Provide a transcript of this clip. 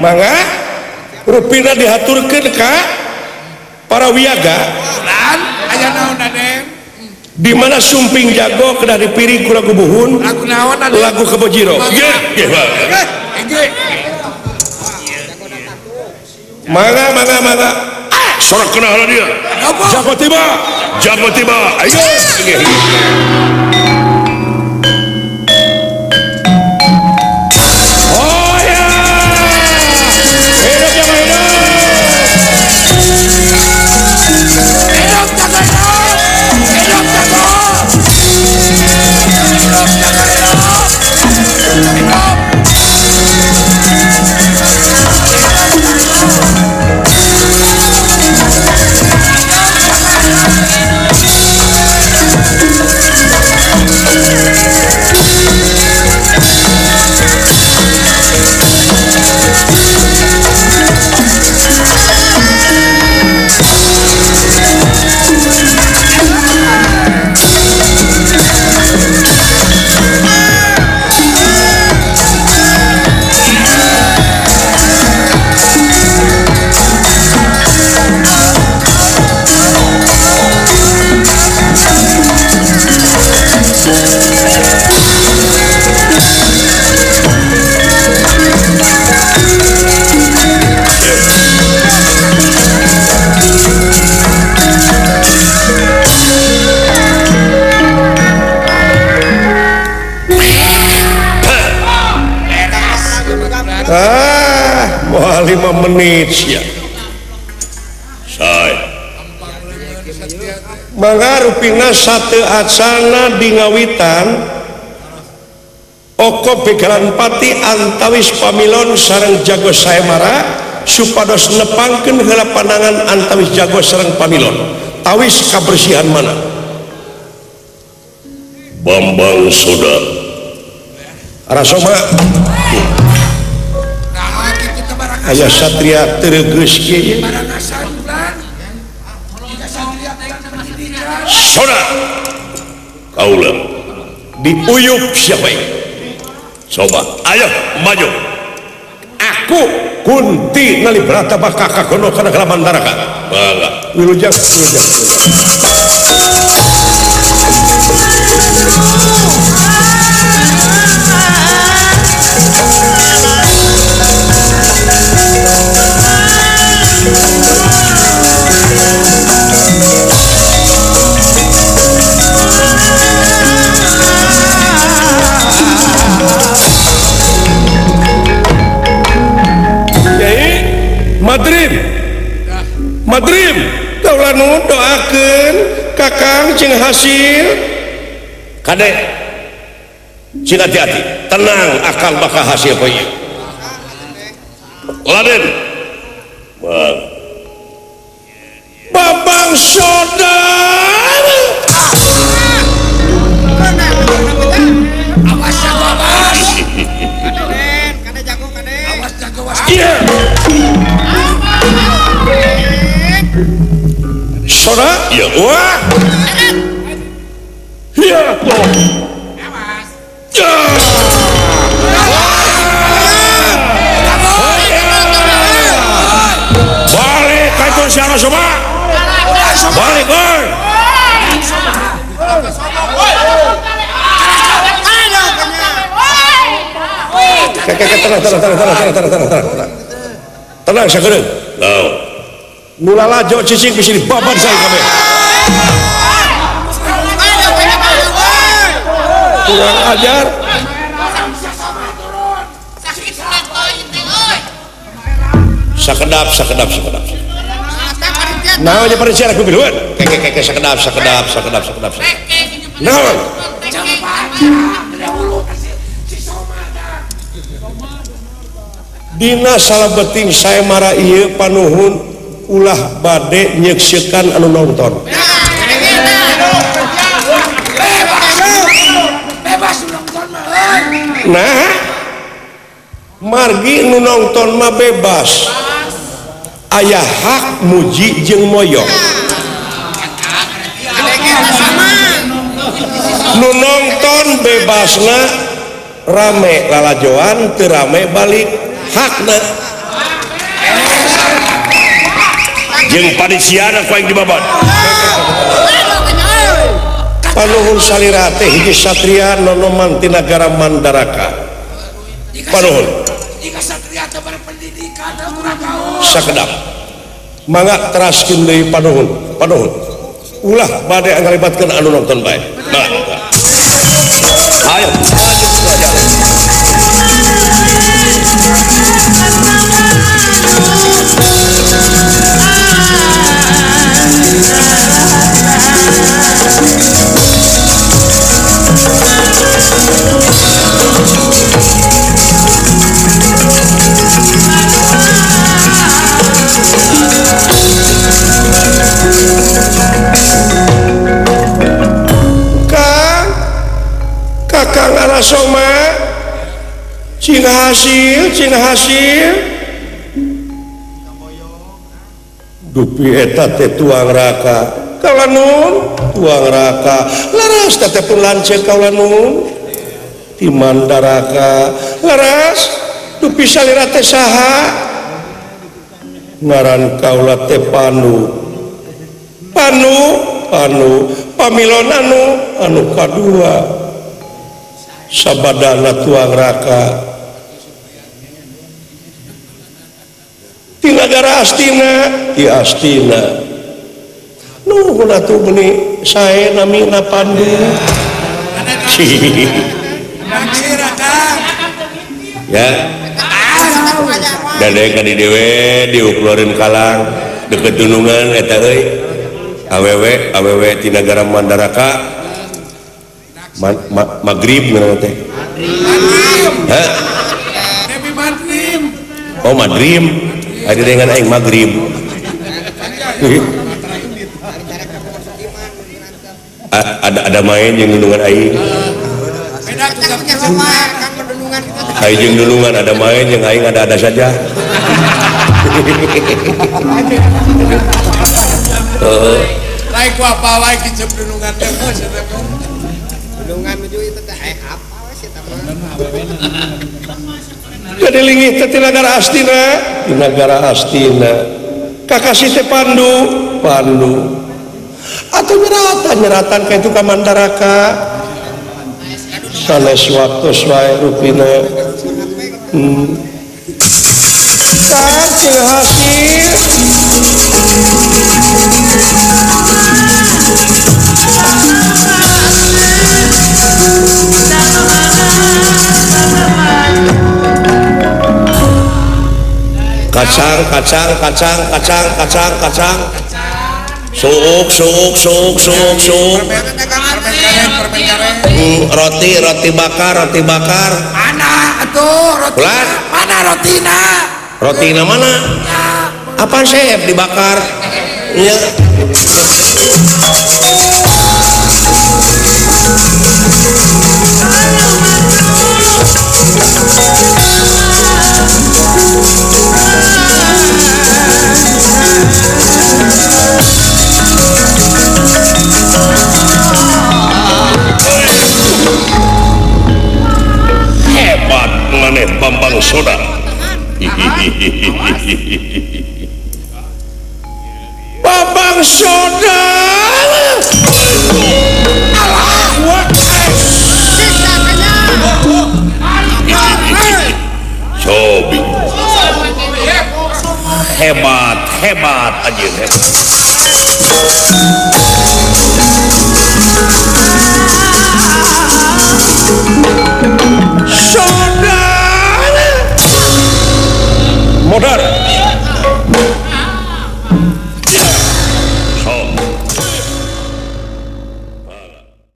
Mangga rupina dihaturkeun ka para wiyaga. Lan aya naon Raden? Di mana sumping jago kedah dipiring ku lagu buhun, lagu naon Raden? Lagu Kebojiro. Nggih, nggih. Mangga mangga mangga. Ah, sorak kena dia. Jago tiba. Jago tiba. Ayo. Oh ya. Hidup jago hidup. Hidup jago hidup. Hidup jago. Hidup jago hidup. Hidup. Ah, mau 5 menit ya. Say. Mangga rupina sate acana di ngawitan Oko Begalan Pati antawis pamilon sareng jago Saemara supados nepangkeun heula pandangan antawis jago sareng pamilon tawis kabersihan mana Bambang Soda Arasoma aya satria teregeus kieu Soda kaula diuyup siapa ini? Coba ayo maju aku Kunti Nalibrata bakaka kono kana kalaman daraka mangga wilujeng wilujeng. Madrim Madrim kaulah nu doakeun kakang cing hasil kade cing hati-hati tenang akal bakal hasil poe Raden bang Babang Soda awas jago awas kade jago kade awas jago awas. Iya. Soda? Iya. Wah. Iya. Awas. Ya. Balik ka siapa soba? Balik euy. Tenang tenang tenang tenang tenang tenang tenang. Tenang sakedeung. Naon? Nu lalajo cicing bisa dibabat saya kabeh. Kurang ajar. Sakedap sakedap sakedap. Naon nya parencia aku biluan? Keke keke sakedap sakedap sakedap sakedap. Naon? Dina salabeting Saemara ieu panuhun ulah bade nyeksiekan anu nonton. Nah, margi nu nonton mah bebas. Aya hak muji jeung moyong. Nu nonton bebasna rame lalajoan teu rame balik hakna. Jeung padisiana ku aing dibabat. Panuhun salira teh hiji satria nonoman ti nagara Mandaraka. Panuhun. Satria teh berpendidikan kurang gaul. Sakedap. Mangga teraskeun deui panuhun. Panuhun. Ulah bade ngalibatkeun anu nonton bae. Mangga. Ayo, maju saja. Kang, Kakang Alasoma, cing hasil, cing hasil. Dupi eta teh tuang raka, kaula nun, tuang raka. Laras teh pun lanceuk kaula nun. Ti Mandaraka, laras dupi salira teh saha? Ngaran kaula teh Panu. Panu, Panu, pamilon anu, anu kadua. Sabadana tuang raka. Ti nagara Astina, ti Astina. Nuhun atuh meuni sae namina Pandu. Ya. Dade ka di dewe diukluareun kalang deket dunungan eta euy. Awewe awewe ti nagara Mandaraka. Maghrib ngaranna teh. Hah? Oh, Madrim. Ada dengan aing Maghrib. Ada main jeung dunungan aing. Aing jeung dunungan ada main jeung aing ada-ada saja. Lain ku apa wae kicep dunungan teh mah sia teh. Dunungan nuju itu teh apa we sia teh mah. Jadi linggih teh ti nagara Astina, ti nagara Astina. Kakasih teh Pandu, Pandu. Atau nyeratan, nyeratan ka itu ka Mandaraka. Sanes waktu wae rupina. Kan cing hasil. Kacang, kacang, kacang, kacang, kacang, kacang. Suuk, suuk, suuk, suuk, suuk. Roti, roti bakar, roti bakar. Mana atuh roti? Mana rotina? Rotina mana? Apaan sep dibakar? Ya. Hebat maneh Bambang Soda. Bambang Soda. Alah, cobi. Hebat, hebat aja hebat.